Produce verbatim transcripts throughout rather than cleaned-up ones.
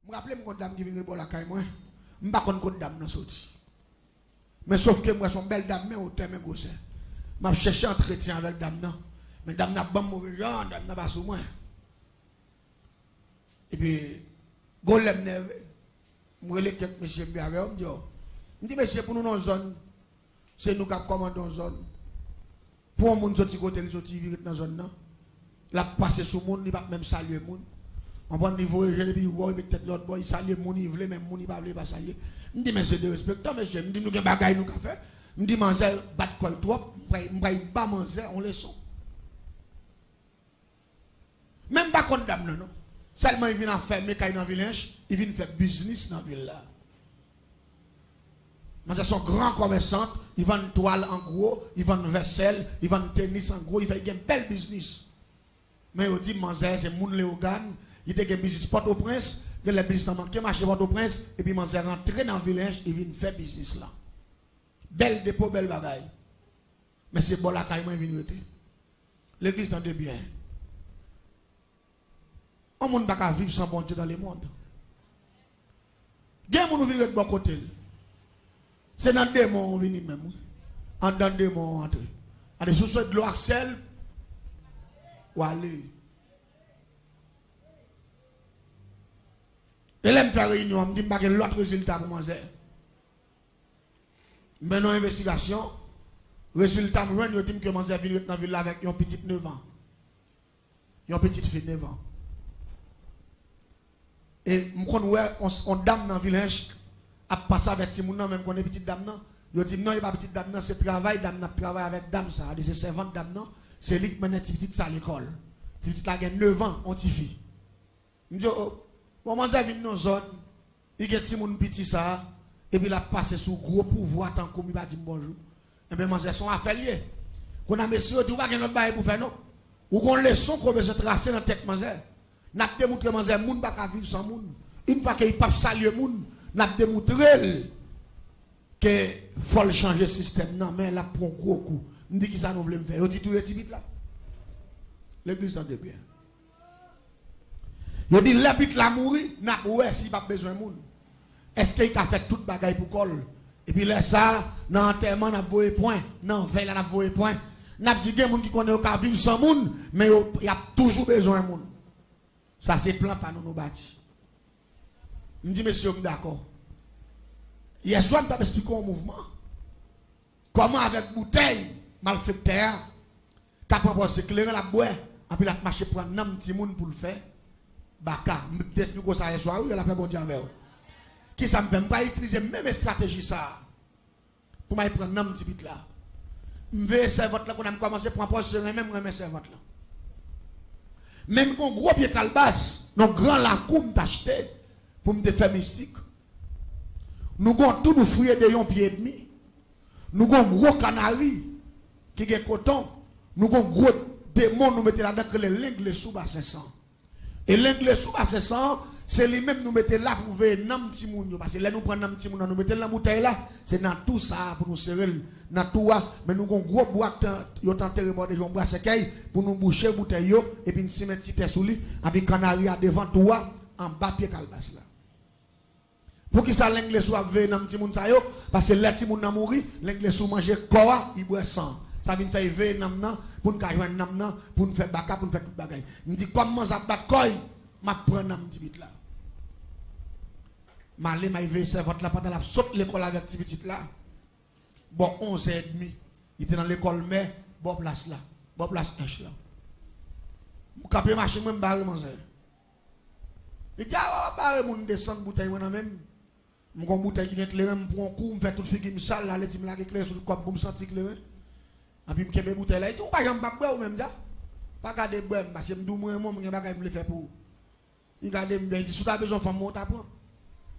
M raple m gon dam ki vin ret bò lakay mwen. M pa konn kot dam nan soti. Men sof ke m wè se yon bèl dam, men wotè, men gwosè. M ap chèche antretyen avèk dam nan. Men dam nan ap ban m move jan, dam nan pa sou mwen. Epi, gon lè m nève, m rele kèk mesye m vin avè yo, m di yo, m di, "Mesye, pou nou nan yon zòn, se nou k ap kòmande yon zòn. Pou yon moun soti kote l soti, vin ret nan zòn nan, l ap pase sou moun, li p ap menm salye moun. Konprann, li voye je l epi li wè w, li met tèt lòt bò, li salye moun li vle, menm moun li pa vle, li pa salye." M di, "Men se derespektan, mesye." M di, "Nou gen bagay nou ka fè." M di, "Manzè bat kò l twòp, m pral, m pral ba manzè yon leson." Men m pa konn dam nan, non. Sèlman, li vin ap fèmen kay nan Vilench, li vin fè biznis nan vil la. Manzè se yon gran kòmèsant, li vann twal an gwo, li vann vèsèl, li vann tenis an gwo, li fè, li gen bèl biznis. Men yo di m manzè se moun Leyogàn, li te gen biznis Pòtoprens, genlè biznis lan manke mache Pòtoprens, epi manzè rantre nan Vilench, li vin fè biznis lan. Bèl depo, bèl bagay. Men se bò lakay mwen vin rete. Legliz, tande byen. Yon moun pa ka viv san Bondye dans le monde. Gen moun ou vin ret bò kote l. Se nan demon ou vini menm, wi. Anndan demon ou antre. Gade, si w sot dlo ak sèl, w ale. E lè m fè reyinyon an, m di m pa gen lòt rezilta pou manzè. M mennen yon envestigasyon. Rezilta m jwenn, yo di m ke manzè vin ret nan vil la avèk yon pitit nèf an. Yon pitit fi nèf an. E m konn wè yon, yon dam nan Vilench ap pase avèk timoun nan, men m konnen pitit dam nan. Yo di m non, e pa pitit dam nan, se travay dam nan ap travay avèk dam sa a, se sèvant dam nan, se li k mennen ti pitit sa lekòl. Ti pitit la gen nèf an, yon tifi. M di yo, "O, bon, manzè vin nan zòn, li gen timoun piti sa a, epi l ap pase sou gwo pouvwa tankou m, li pa di m bonjou." Enben, manzè se yon afè l ye. Kounye a, mesye yo di, "Ou pa gen lòt bagay pou fè, non. Ou gon leson ke w bezwen trase nan tèt manzè." N ap demoutre manzè moun pa ka viv san moun. Yon fwa ke li p ap salye moun, n ap demoutre l ke fò l chanje sistèm nan, men l ap pran gwo kou. M di, "Kisa nou vle m fè?" Yo di, "Touye ti pit la." Legliz, tande byen. Yo di, "Lè pit la mouri, n ap wè si l p ap bezwen moun. Èske li ka fè tout bagay pou kò l?" Epi lè sa a, nan antèman, n ap voye pwen. Nan vèy la, n ap voye pwen. N ap di, "Gen moun ki konnen yo ka viv san moun, men yo, y ap toujou bezwen moun." Sa se plan pa nou nou bati. M di, "Mesye, m dakò." Yèswa, m t ap esplike yon mouvman. Kòman avèk boutèy malfektè a ka pran pòz se kleren l ap bwè, anpi l ap mache pran nanm timoun pou l fè baka. M te esplike w sa yèswa, wi, lapè Bondye avè w. Kisa m fè? M pral itilize menm estrateji sa a pou m al pran nanm ti pit la. M veye sèvant lan, kounye a m kòmanse pran pòz se renmen m renmen sèvant lan. Men m gon gwo pye kalbas nan gran lakou m t achte pou m te fè mistik. Nou gon tou nou fouye de yon pye edmi. Nou gon gwo kanari ki gen koton. Nou gon gwo demon nou mete ladan k rele lenglesou basen san. E lenglesou basen san an, se li menm nou mete la pou veye nanm timoun yo. Paske lè nou pran nanm timoun nan, nou mete l nan boutèy la, se nan tou sa a pou nou sere l. Nan tou a, men nou gon gwo bwa k tan, yo t antere bò de yon bwa sèkèy pou nou bouche boutèy yo, epi n simen ti tè sou li, epi kanari a devan tou a, anba pye kalbas la. Poukisa lenglesou ap veye nanm timoun sa yo? Paske lè timoun nan mouri, lenglesou manje kò a, li bwè san. Sa vin fè l veye nanm nan, pou n ka jwenn nanm nan, pou n fè baka, pou n fè tout bagay. M di, kòm manzè ap bat kò l, m ap pran nanm ti pit la. M ale, m al veye sèvant la pandan l ap sot lekòl avèk ti pitit la. Bò onz è edmi, li te nan lekòl mè, bò plas la, bò plas Ench lan. M kanpe machin mwen, m bare manzè. Li di, "A, w ap bare moun, desann boutèy mwen nan men m." M gon boutèy ki gen kleren, m pran yon kou, m fè tout figi m sal, l ale di m lage kleren sou kò m pou m santi kleren. Anpi m kenbe boutèy la, li di, "Ou pa janm p ap bwè ou menm, dja? Pa gade bwè m, paske m di w m renmen w, m gen bagay m vle fè pou ou." Li gade m byen, li di, "Si w ta bezwen fanm mwen, w ta pran.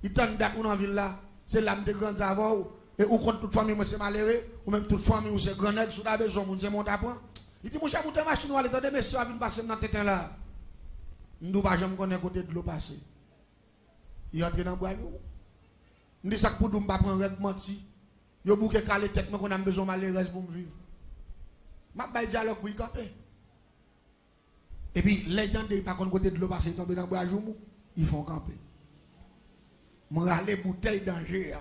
Li tann dat ou nan vil la, se la m te grandi avè w, e ou konn tout fanmi mwen se malere, ou menm tout fanmi w se gran nèg, si w ta bezwen moun, se mwen w ta pran." Li di, "Monchè, moute machin ou ale, tande, mesye a vin pase m nan tenten la." M di, "W pa janm konnen kote dlo pase." Li antre nan bwa joumou. M di, "Sa k pou di w m pa pran règ manti? Yo bouke kale tèt mwen, kounye a m bezwen malerèz pou m viv." M ap bay dyalòg pou li kanpe. Epi, lè l tande li pa konn kote dlo pase, li tonbe nan bwa joumou, li fè yon kanpe. M rale boutèy danje a.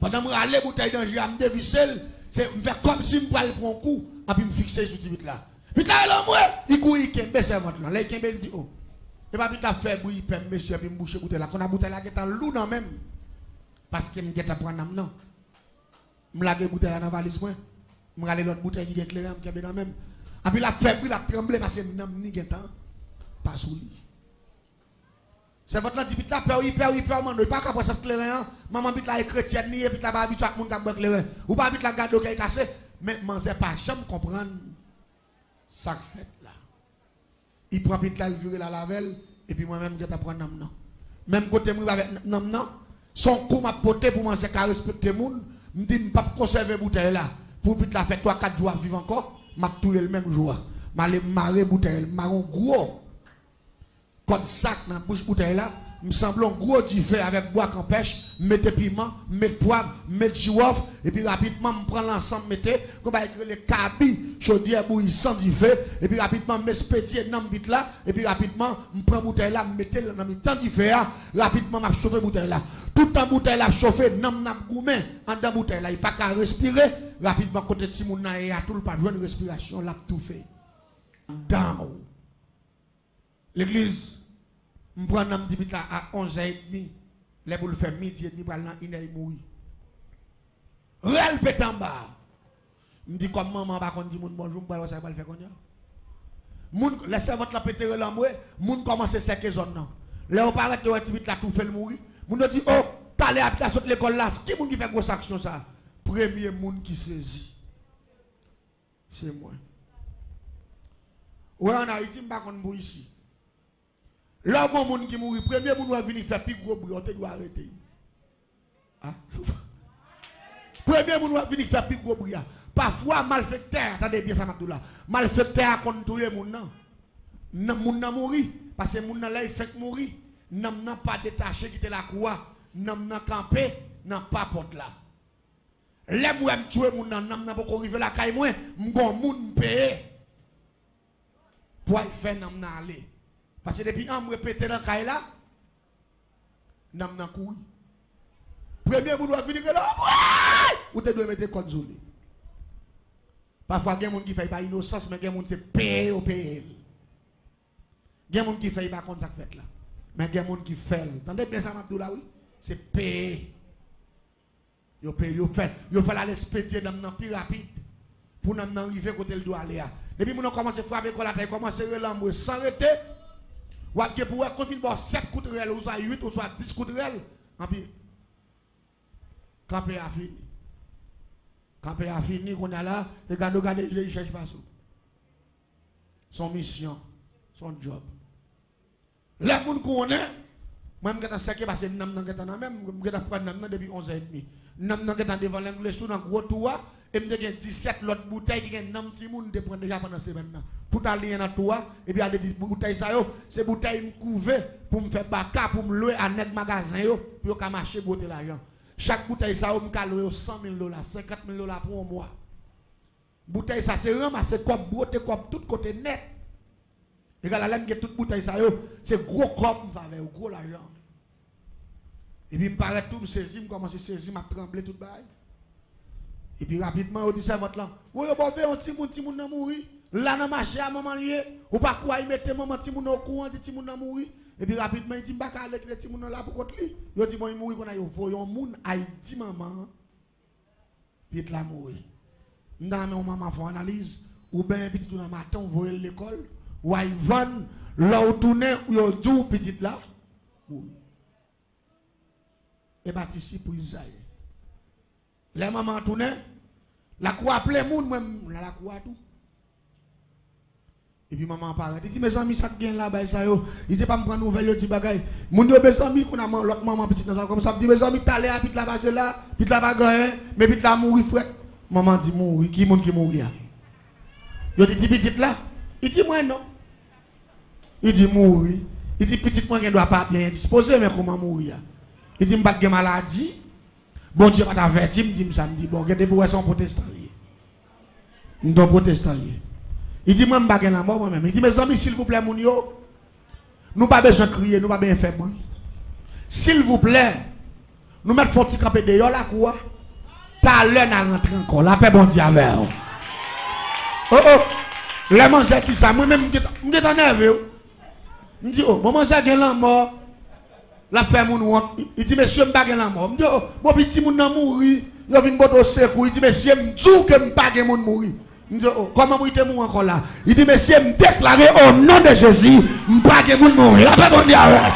Pandan m rale boutèy danje a, m devise l, se, m fè kòmsi m pral pran yon kou, anpi m fikse l sou ti pit la. Pit la rele anmwe, li kouri, li kenbe sèvant lan. Lè li kenbe, li di, o. E pa pit la fè bri, pè m, mesye, epi m bouche boutèy la. Kounye a boutèy la gentan lou nan men m. Paske m gentan pran nanm nan. M lage boutèy la nan valiz mwen. M rale lòt boutèy ki gen kleren an, m kenbe nan men m. Anpi l ap fè bri, l ap tranble, paske nanm ni gentan pa sou li. Sèvant lan di pit la, pè w, pè w, pè w, manno, li pa ka pran sant kleren an. Manman pit la e kretyèn li ye, pit la pa abitye ak moun k ap bwè kleren. Ou pa pit la gade w kè l kase, men manzè pa janm konprann sa k fèt la. Li pran pit la, l vire l al avè l, epi mwen menm m gentan pran nanm nan. Menm kote m rive avèk nanm nan, se yon kou m ap pote pou manzè ka respekte moun. M di m p ap konsève boutèy la pou pit la fè twa kat jou ap viv ankò, m ap touye l menm jou a. M ale m mare boutèy la, m mare yon gwo kòd sak nan bouch boutèy la, m sanble yon gwo dife avèk bwa kanpèch, m mete piman, m met pwav, m met jiwòf, epi rapidman m pran lansan m mete, gon bagay ki rele kabi, chodyè bouyisan dife, epi rapidman m espedye nanm pit la, epi rapidman m pran boutèy la, m mete l nan mitan dife a, rapidman m ap chofe boutèy la. Toutan boutèy la ap chofe, nanm nan ap goumen anndan boutèy la, li pa ka respire, rapidman kote timoun nan ye a tou, l pa jwenn respirasyon, l ap toufe. Down. Legliz, m pran nanm ti pit la a onzè edmi. Lè pou l fè midi edmi, pral nan inè, li mouri. Rèl pete anba a. M di, kòm manman an pa konn di moun bonjou, m pral wè sa l pral fè kounye a. Moun, lè sèvant lan pete rèl anmwe, moun kòmanse sèke zòn nan. Lè yo parèt, yo wè ti pit la toufe, l mouri. Moun yo di, o, talè a pit la sot lekòl la, ki moun ki fè gwo aksyon sa a? Premye moun ki sezi. Se mwen. Ou wè, ann Ayiti, m pa konn pou isi. Lè w gen yon moun ki mouri, premye moun w ap vini fè pi gwo bri a, w te dwe arete l. A? Premye moun w ap vini fè pi gwo bri a. Pafwa, malfektè a, tande byen sa m ap di w la, malfektè a konn touye moun nan. Nan, moun nan mouri, paske moun nan, lè l fenk mouri, nanm nan pa detache kite lakou a, nanm nan kanpe nan pa pòt la. Lè m wè m tchwe moun nan, nanm nan poko rive lakay mwen, m gon moun m peye pou al fè nanm nan ale. Paske depi anmwe pete nan kay la, nanm nan kouri. Premye moun w ap vini rele anmwe, ou te dwe mete kòd sou li. Pafwa gen moun ki fè l pa inosans, men gen moun se peye yo peye l. Gen moun ki fè l pa konn sa k fèt la. Men gen moun ki fè l. Tande byen sa m ap di w la, wi. Se peye. Yo peye, yo fè, yo fè l al espedye nanm nan pi rapid pou nanm nan rive kote l dwe ale a. Depi moun nan kòmanse frape kò l atè, kòmanse rele anmwe san rete, w ap gen pou wè konbyen ba w sèt kout rèl, oswa uit, oswa dis kout rèl. Anpi, kanpe a fini. Kanpe a fini, kounye a la, se gade w gade je, li chèche pase w. Se yon misyon, se yon djòb. Lè moun konnen, mwen m gentan sèke paske nanm nan gentan nan men m, m gentan pran nanm nan depi onzè edmi. Nanm nan gentan devan Lenglesu nan gwo tou a, e m te gen disèt lòt boutèy ki gen nanm timoun m te pran deja pandan semèn nan. Tout aliyen nan tou a, epi a de di boutèy sa yo, se boutèy m kouve pou m fè baka, pou m lwe a nèg magazen yo, pou yo ka mache bwote lajan. Chak boutèy sa yo, m ka lwe yo san mil dola, senkant mil dola pou yon mwa. Boutèy sa se ranmase kòb, bwote kòb tout kote nèt. Egal a lè m gen tout boutèy sa yo, se gwo kòb m fè avè yo, gwo lajan. Epi m parèt tou, m sezi, m kòmanse sezi, m ap tranble tout bagay. Epi rapidman, yo di sèvant lan, woy, yo ba w veye yon timoun, timoun nan mouri. La nan mache a, manman l ye. Ou pa kwè, mete manman timoun nan okouran, di timoun nan mouri. Epi rapidman, li di, m pa ka ale kite timoun nan la pou kont li. Yo di, bon, li mouri, kounye a yo voye yon moun al di manman an. Pitit la mouri. M ta renmen yon manman fè yon analiz, ou benyen pitit ou nan maten, ou voye l lekòl, ou al vann, lè w tounen, yo di w pitit la mouri. E pa ti sipriz sa ye. Lè manman an tounen, lakou a plen moun, mwen m nan lakou a tou. Epi manman an parèt. Li di, mezanmi, sa k gen la, bagay sa yo? Li di, pa m pran nouvèl, yo di bagay. Moun yo, mezanmi, kounye a, lòt manman pitit nan sa kòmanse ap di, mezanmi, talè a, pitit la pase la, pitit la pa gen anyen, men pitit la mouri frèt. Manman di, mouri? Ki moun ki mouri a? Yo di, ti pitit la? Li di, mwen non. Li di, mouri. Li di, pitit mwen gen dwa pa byen endispoze, men kòman mouri a? Li di, m pa t gen maladi. Bondye pa t avèti m, di m sa, m di, bon, gen depi w wè se yon pwotestan l ye. M di w pwotestan l ye. Li di, mwen, m pa gen lanmò, mwen menm. Li di, mezanmi, silvouplè, moun yo, nou pa bezwen kriye, nou pa bezwen fè bri. Silvouplè, nou mèt fè yon ti kanpe deyò lakou a. Talè n a rantre ankò. Lapè Bondye avè w. Oh, oh. Lè manzè di sa, mwen menm, m gentan, m gentan nève wi. M di, oh, bon, manzè gen lanmò. L ap fè moun wont. Li, li di, mesye, m pa gen lanmò. M di, oh, bon, pi timoun nan mouri. Yo vin pote w sekou. Li di, mesye, m di w ke m pa gen moun mouri. M di, oh, kòman pou li te mouri ankò la? Li di, mesye, m deklare o non de Jezi, m pa gen moun mouri. Lapè Bondye avè w.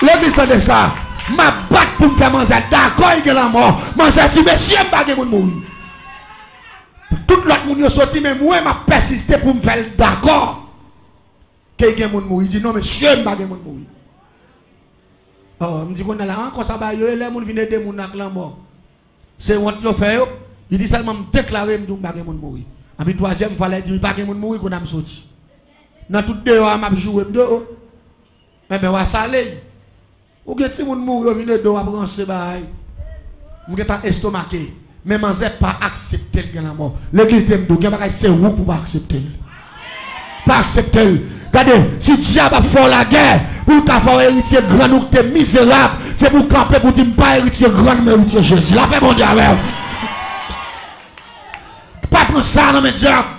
Legliz, tande sa. M ap bat pou m fè manzè dakò li gen lanmò. Manzè di, mesye, m pa gen moun mouri. Tout lòt moun yo soti, men mwen, m ap pèsiste pou m fè l dakò ke gen moun mouri. Li di, non, mesye, m pa gen moun mouri. Oh, m di, kounye a la, an, konsa bagay yo ye, lè moun vin ede moun ak lanmò. Se wont yo fè yo. Li di sèlman, m deklare, m di w m pa gen moun mouri. Anpi twazyèm fwa, lè li di m pa gen moun mouri, kounye a m soti. Nan tout deyò a, m ap joure, m di, oh. Enben, w a sale. Ou gen timoun mouri, yo vin ede w ap ranse bagay. M gentan estomake. Men manzè pa aksepte l gen lanmò. Legliz di m tou, gen bagay se ou pou pa aksepte l. Pa aksepte l. Gade, si dyab ap fè w lagè, pou l ka fè w eritye grann ou ki te mizerab, se pou w kanpe pou w di, m pa eritye grann, m eritye Jezi. Lapè Bondye avè w. Pa pran sa nan men dyab.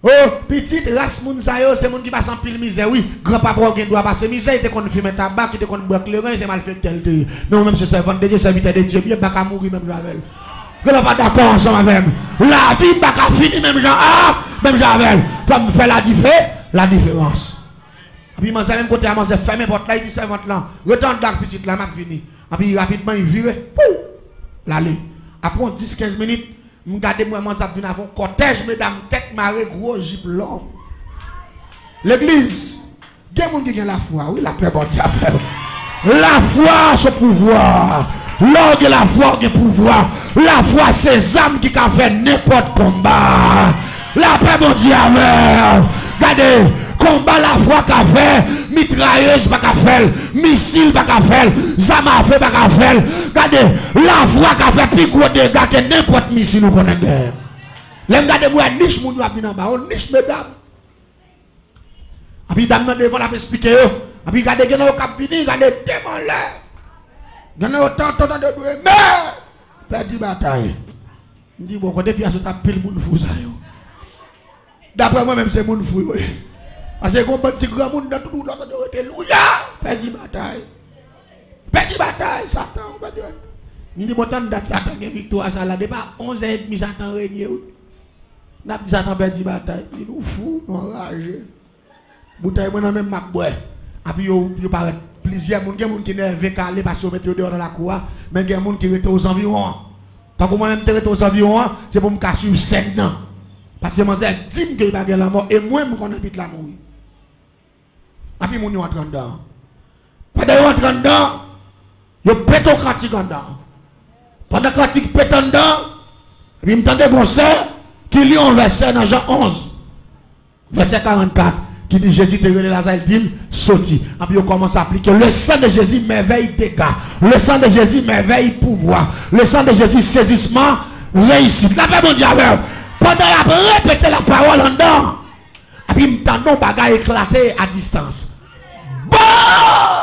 Oh, pitit, ras moun sa yo, se moun ki pase anpil mizè, wi. Granpapa w gen dwa pase mizè, li te konn fimen tabak, li te konn bwè kleren, se malfektè l te ye. Men ou menm se sèvant de Dye, sèvitè de Dye, byen, m pa ka mouri menm jan avè l. Granpapa dakò ansanm avè m. Lavi m pa ka fini menm jan, ah, menm jan avè l. Fò m fè ladife-, ladiferans. Anpi manzè menm kote a, manzè fèmen pòt la, li di sèvant lan, rete anndan ak pitit la, m ap vini. Anpi rapidman, li vire, pou, l ale. Apre yon dis kenz minit, m gade m wè manzè ap vin avè yon kòtèj medam tèt mare gwo jip lòm. Legliz, gen moun ki gen lafwa, wi, lapè Bondye avè w. Lafwa se pouvwa. Lè w gen lafwa, w gen pouvwa. Lafwa se zam ki ka fè nenpòt konba. Lapè Bondye avè w. Gade, konba lafwa ka fè, mitrayèz pa ka fè l, misil pa ka fè l, zam afe pa ka fè l. Gade, lafwa ka fè pi gwo dega ke nenpòt misil ou konnen gen. Lè m gade m wè nich moun yo ap vin anba, yon nich medam. Anpi dam nan devan l ap esplike yo. Anpi gade gen nan yo k ap vini, gade demen anlè. Gen nan yo tanto nan de dwe, men pèdi batay. M di, bon, kote fi a sot ap pil moun fou sa yo? Daprè mwen menm, se moun fou yo ye. Paske gon bann ti granmoun nan tout wout la, yo rete louya, pèdi batay. Pèdi batay, Satan, ou pèdi batay. M di, bon, tann dat Satan gen viktwa sa la, depi onz è edmi Satan renye, wi. N ap di Satan pèdi batay. M di, nou fou, nou anraje. Boutèy mwen nan men m, m ap bwè. Anpi yo, yo parèt plizyè moun. Gen moun ki nève, kale, paske yo mete yo deyò nan lakou a. Men gen moun ki rete ozanviwon an. Tankou mwen menm, m te rete ozanviwon an, se pou m ka swiv sèn nan. Paske manzè di m ke li pa gen lanmò, e mwen, m konnen pit la mouri. Anpi moun yo antre anndan. Pandan yo antre anndan, yo pete yon kantik anndan. Pandan kantik pete anndan, epi m tande gon sè ki li yon vèsè nan Jan onz. Vèsè karannkat, ki di Jezi te rele Laza, li di l, soti. Anpi yo kòmanse aplike, le sang de Jésus, merveille, dégâts. Le sang de Jésus, merveille, pouvoir. Le sang de Jésus, sezisman, reyisit. Lapè Bondye avè w. Pandan y ap repete lapawòl anndan, epi m tande yon bagay eklate a distans. Bon!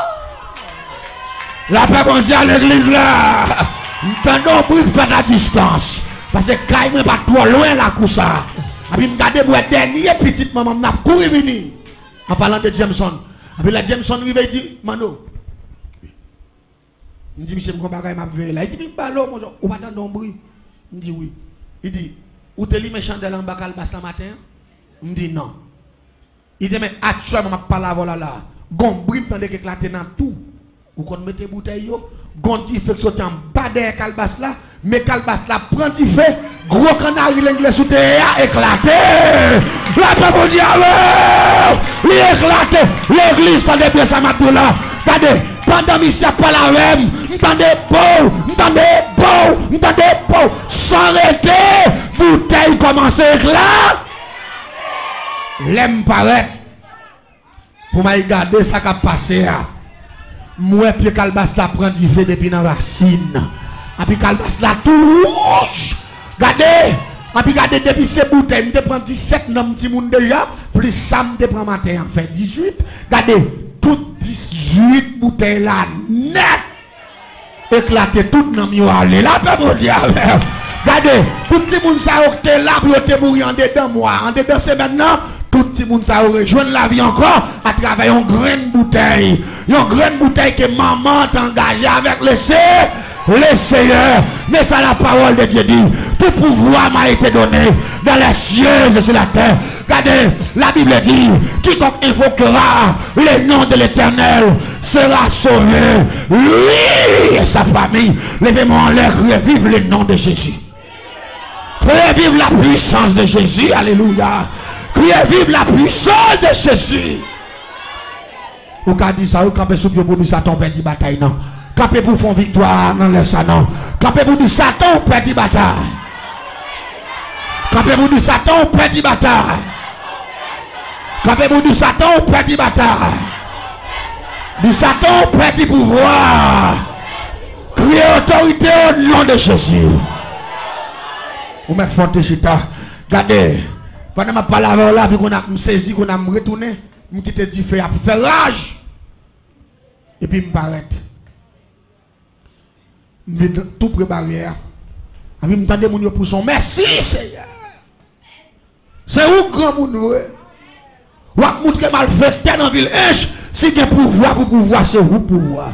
Lapè Bondye a legliz la. M tande yon bri fèt a distans. Paske kay mwen pa t twò lwen lakou sa. Epi m gade m wè dènye pitit manman m nan ap kouri vini. An palan de Jameson. Epi lè Jameson rive, li di, Manno. M di, misye, m gon bagay m ap veye la. Li di, men balo, monchè, ou pa tande yon bri? M di, wi. Li di, ou te limen chandèl anba kalbas la maten an? M di, non. Li di, men aktyèlman m ap pale avè w la la, gon bri m tande k eklate nan tou. Ou konn mete boutèy yo? Gon dife k soti anba dèyè kalbas la, men kalbas la pran dife, gwo kannari lengle sou teren an eklate. Lapè Bondye avè w! Li eklate. Legliz, tande byen sa m ap di w la. Gade, pandan misye ap pale avè m, m tande pow, m tande pow, m tande pow. San rete, boutèy kòmanse eklate. Lè m parèt, pou m al gade sa k ap pase a, m wè pye kalbas la pran dife depi nan rasin. Epi kalbas la tou wouch. Gade! Epi gade, depi se boutèy, m te pran disèt nonm timoun deja, plis sa m te pran maten an, fè dizuit. Gade, tout dizuit boutèy. tè la nèt. Eklate tout nanm yo ale. Lapè Bondye avè w. Gade, tout timoun sa yo ki te la pou yo te mouri andedan mwa, andedan semèn nan, tout timoun sa yo rejwenn lavi ankò atravè yon grenn boutèy. Yon grenn boutèy ke manman an te angaje avèk lese, Leseyè. Men sa la parole de Dieu dit, tout pouvoir m'a été donné dans les cieux et sur la terre. Gade, la Bible dit, quiconque invoquera le nom de l'Éternel sera sauvé, lui et sa famille. Leve men w anlè, kriye viv le nom de Jésus. Kriye viv la puissance de Jésus. Alelouya. Kriye viv la puissance de Jésus. Ou ka di sa, ou kanpe sou pye w pou di Satan ou pèdi batay nan. Kanpe pou fè yon viktwa nan lè sa non. Kanpe pou di Satan ou pèdi batay. Kanpe pou di Satan ou pèdi batay. Kanpe pou di Satan ou pèdi batay. Di Satan ou pèdi pouvwa. Kriye otorite o non de Jezi. Ou mèt fè yon ti chita. Gade, pandan m ap pale avè w la, pi kounye a m sezi, kounye a m retounen, m kite dife ap fè raj. Epi m parèt. M vin tou pre baryè a. Epi m tande moun yo pouse yon mèsi, Seyè. Se ou k granmoun vre. W ap moutre malfektè nan vil Ench, si gen pouvwa pou pouvwa, se ou k pouvwa.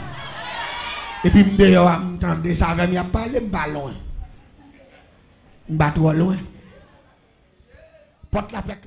Epi m deyò a, m tande sa avè m y ap pale, m pa lwen. M pa twò lwen. Pòt la fèk